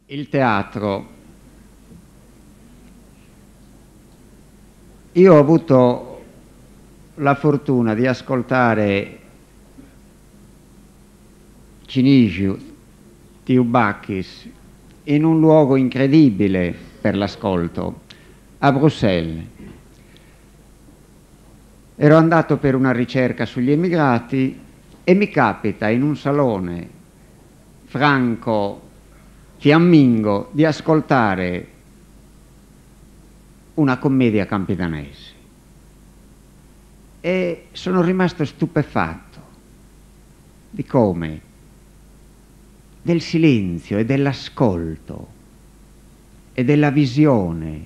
Il teatro. Io ho avuto la fortuna di ascoltare Cinixu, Tiu Bachis, in un luogo incredibile per l'ascolto, a Bruxelles. Ero andato per una ricerca sugli emigrati e mi capita in un salone franco fiammingo di ascoltare una commedia campidanese e sono rimasto stupefatto di come del silenzio e dell'ascolto e della visione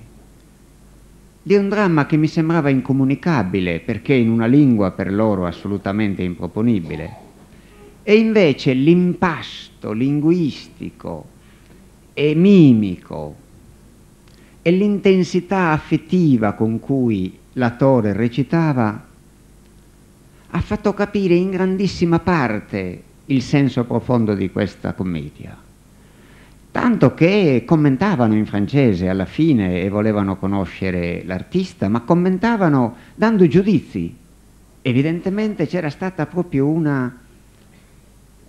di un dramma che mi sembrava incomunicabile perché in una lingua per loro assolutamente improponibile. E invece l'impasto linguistico e mimico e l'intensità affettiva con cui l'attore recitava ha fatto capire in grandissima parte il senso profondo di questa commedia. Tanto che commentavano in francese alla fine e volevano conoscere l'artista, ma commentavano dando giudizi. Evidentemente c'era stata proprio una,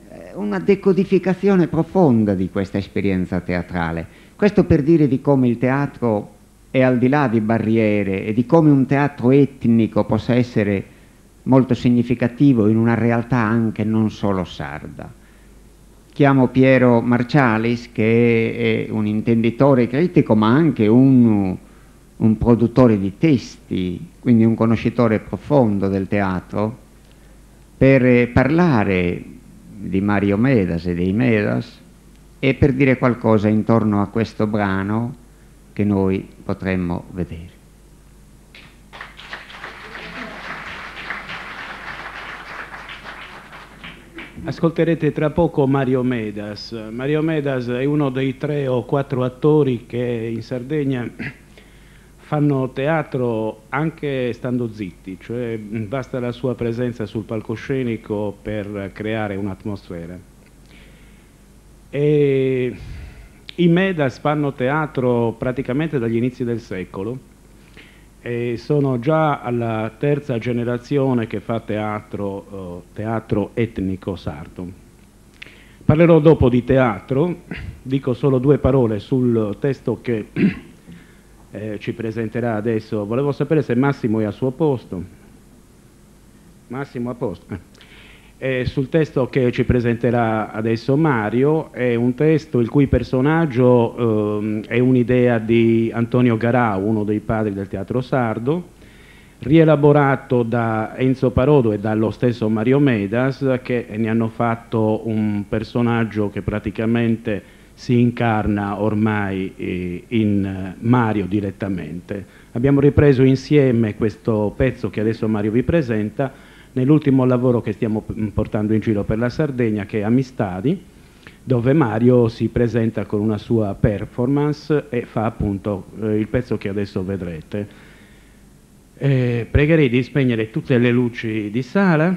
eh, una decodificazione profonda di questa esperienza teatrale. Questo per dire di come il teatro è al di là di barriere e di come un teatro etnico possa essere molto significativo in una realtà anche non solo sarda. Chiamo Piero Marcialis, che è un intenditore critico, ma anche un, un produttore di testi, quindi un conoscitore profondo del teatro, per parlare di Mario Medas e dei Medas e per dire qualcosa intorno a questo brano che noi potremmo vedere. Ascolterete tra poco Mario Medas. Mario Medas è uno dei tre o quattro attori che in Sardegna fanno teatro anche stando zitti, cioè basta la sua presenza sul palcoscenico per creare un'atmosfera. E i Medas fanno teatro praticamente dagli inizi del secolo e sono già alla terza generazione che fa teatro, eh, teatro etnico sardo. Parlerò dopo di teatro, dico solo due parole sul testo che eh, ci presenterà adesso. Volevo sapere se Massimo è al suo posto. Massimo a posto. Eh, sul testo che ci presenterà adesso Mario è un testo il cui personaggio eh, è un'idea di Antonio Garau, uno dei padri del teatro sardo, rielaborato da Enzo Parodo e dallo stesso Mario Medas, che ne hanno fatto un personaggio che praticamente si incarna ormai eh, in Mario direttamente. Abbiamo ripreso insieme questo pezzo che adesso Mario vi presenta nell'ultimo lavoro che stiamo portando in giro per la Sardegna, che è Amistadi, dove Mario si presenta con una sua performance e fa appunto eh, il pezzo che adesso vedrete. Eh, pregherei di spegnere tutte le luci di sala.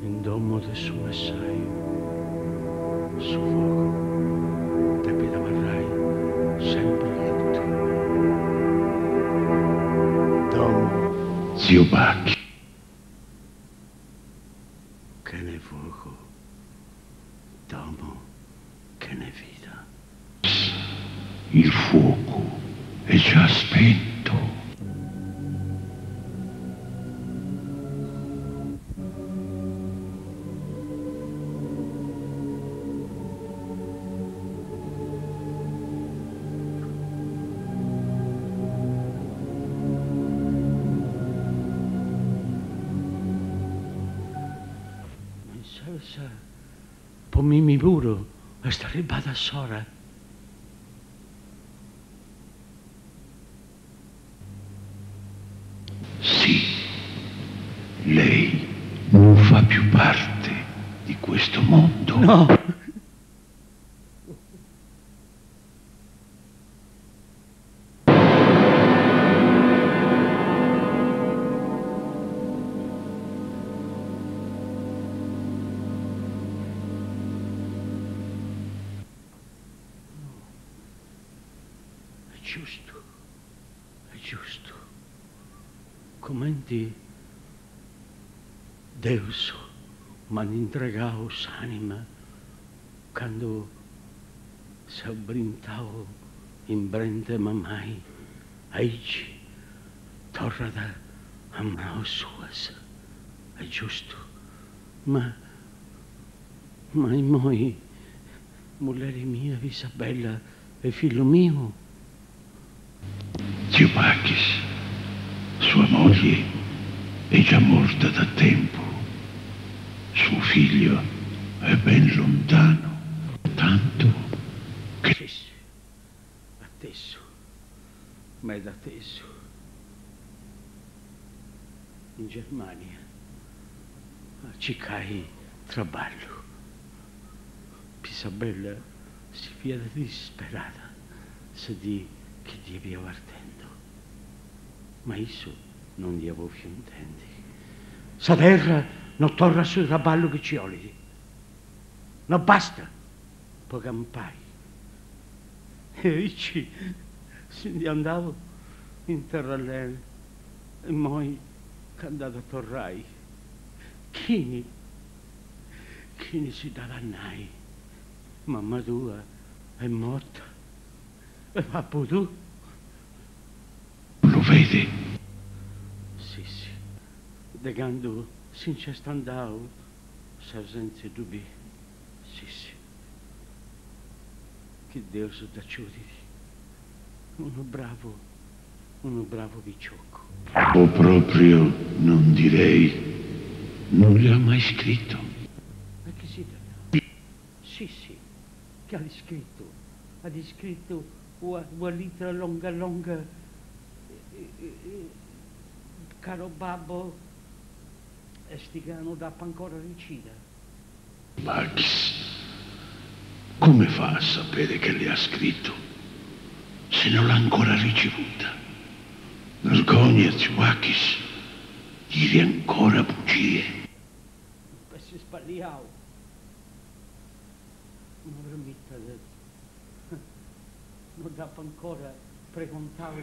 In domo de su messaju su fogu depit abarrai sempri allutu. Domo. Tziu Bachis. Chene fogu, domo chene vida. Il fuoco è già spento. Ma insaras po mimi puru est arribbada s'ora. più parte di questo mondo. No! Est giustu, est giustu, comenti Deus m'at intregau s'anima candu seu brintau in brent'e mamai, aici torrat a manu suas, est giustu, ma ma immoi mulleri mia Isabella e fillu miu. Ziu Bachis, sua moglie è già morta da tempo, suo figlio è ben lontano, tanto che. Sissi, atesu, meda atesu, in Germania a circai traballu. Isabella si fiat disperada sa dì chi dd'ia biu partendu, ma issu non dd'iat bofiu intendi. Sa terra no torrat su traballu chi ci 'olit, no bastat po campai. E aici si ndi andau in terra allena, immoi cand'at a torrai, chini Chini si dd'at a nai? Mamma tua est morta e babbu tuu? Lu vede? Sissi, de candu si nc'est andau seu sentza ddu biri. Sissi, chi Deus dd'agiudit. Unu bravu, unu bravu piciocu. O proprio non direi, non le ha mai scritto. E chi si dd'at nau? Sissi, chi at iscritu, at iscritu ua ua litera longa longa, Caro babbo, est ca no dd'apo ancora ricida. Bachis, come fa a sapere che le ha scritto se non l'ha ancora ricevuta? Vergogna, ziu Bachis, dire ancora bugie. Ap'essi sballiau. Ma promitat, no dd'apo ancora pregontau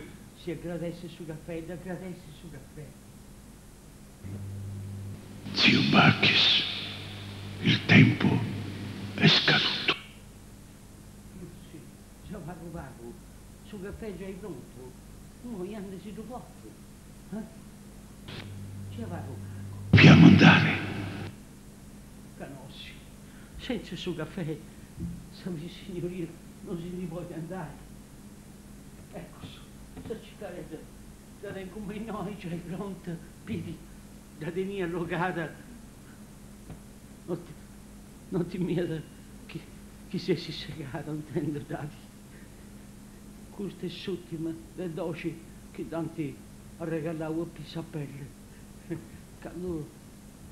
si agradessit su cafè, dd'agradessit su cafè. Ziu Bachis, il tempo è scaduto. Si, già pagu pagu, su caffè giai prontu, immoi andu e si ddu portu, eh? Già pagu pagu. Dobbiamo andare. Ca nossi, senza su caffè, sa signorina non si ndi podit andai. Ecco, sa cicaredda Dda tengu me innoi giai pronta, bidi, dda tenia allogada, no no timiat chi chi s'essit segada, intendu dadi. Custa est s'ùrtima de doxi chi dd'ant arregallau a Pisabella, candu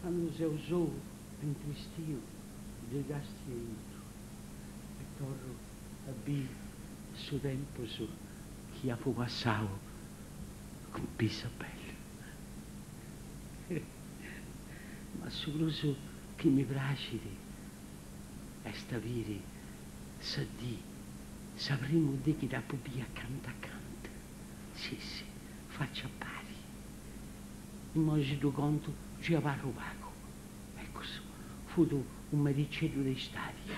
candu seu sou e intristiu ddi càstiu aintru e torru a biri su tempus chi apu passau cun Pisabella. Ma su prus chi mi praxit est a biri sa dì, sa primu dì chi dd'apu bia acanta acanta, sissi, faci a pari. Immoi si ddu contu giai abarru pagu. Ecus, fut unu mericeddu de istadi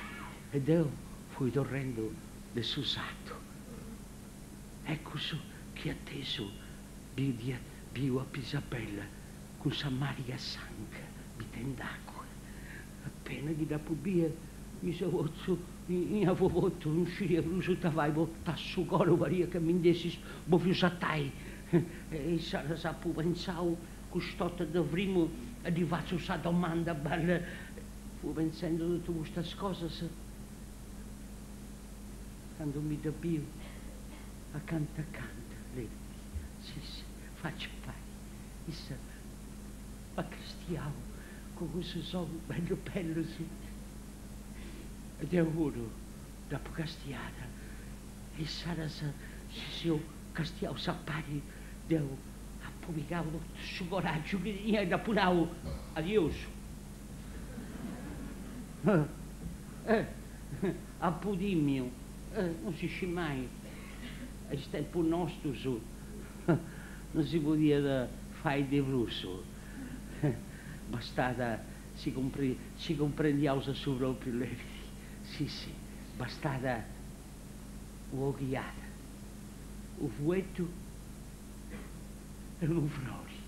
e deu fui torrendu de su satu. Ecus chi atesu biu biu a Pisabella cun sa màriga a s'anca bitend'àcua. Apena chi dd'apu bia mi seu postu in avovotu, non scidia prus ita fai, portà su coru pariat chi mi nd'essi bofiu satai. E insaras apu pentzau, cust'orta dda frimu e ddi fatzu sa domanda bella. Fui pentzendi totu custas cosas Candu mi dda biu acanta acanta, lèbia, sissi, faci a pari, issa m'at castiau Cun cussus ogus bellus bellus. E deu puru dd'apu castiada e insaras si seus castiaus a pari, deu apu pigau totu su coraggiu chi tenia e dd'apu nau, Adiosu. Apu timiu, non si scit mai, a is tempus nostus non si podiat fai de prus, bastat si si cumprendiaus a su propriu levit, si si, bastat u'oghiada, u' fueddu e unu frori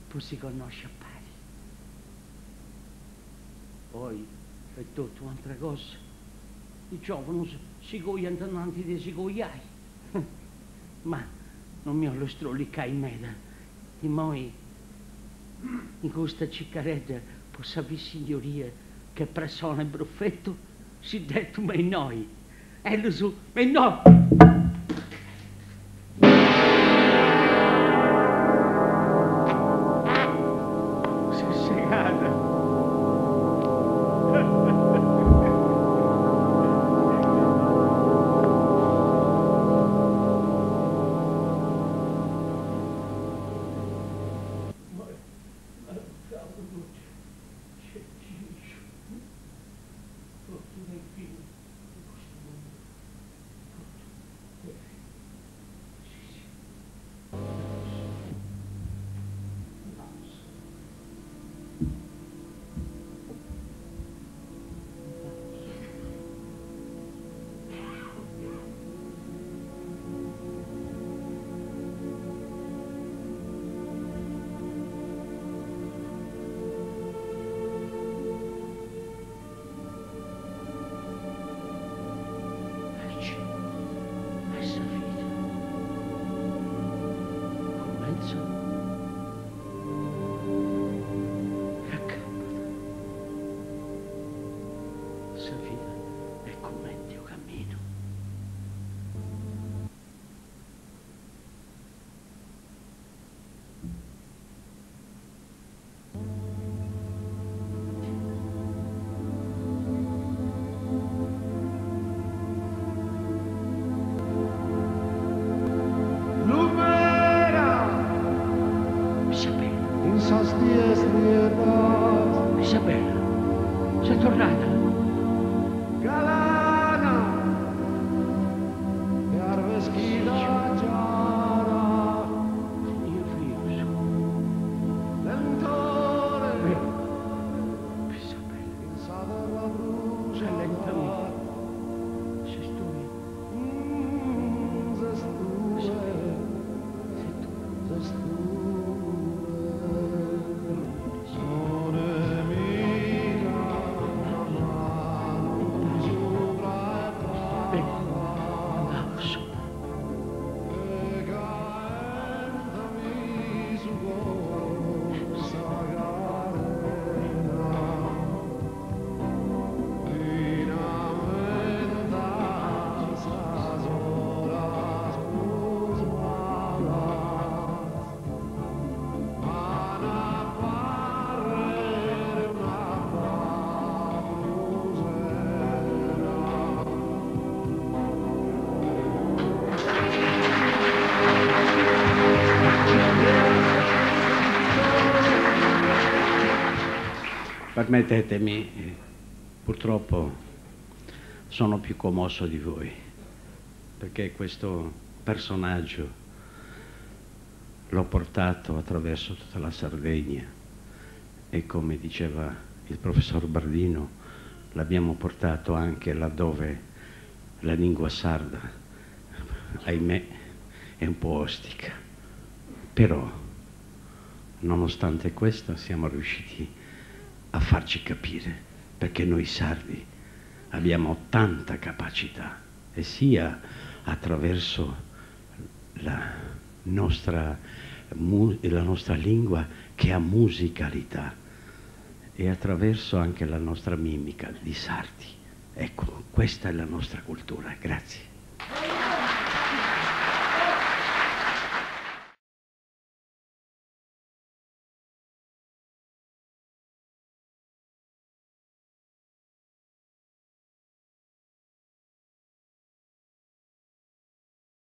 po si connosci a pari. Oi est totu un'atra cosa, is giòvanus si coiant innanti de si coiai, ma non mi 'ollu strollicai meda, immoi in custa cicaredda po sa vissignoria che pressone brufetu si dd'etu me innoi, ellus me innoi! S'est segada. Aici est sa vida. Cumentzat e acabat. Sa vida est cumenti u' caminu. Lumera Isabella. In sas dies nieddas. Isabella, ses torrada. Galana de arveschida giara. Tenia frius. Lentore. Isabella. In sa terra brujada. Allentami. Ses tui. Ses tue. Isabella. Ses tui. Ses tue. Beni, andaus. Permettetemi, purtroppo sono più commosso di voi, perché questo personaggio l'ho portato attraverso tutta la Sardegna e come diceva il professor Bardino, l'abbiamo portato anche laddove la lingua sarda, ahimè, è un po' ostica. Però, nonostante questo, siamo riusciti a farci capire, perché noi sardi abbiamo tanta capacità, e sia attraverso la nostra, la nostra lingua che ha musicalità e attraverso anche la nostra mimica di sardi. Ecco, questa è la nostra cultura. Grazie.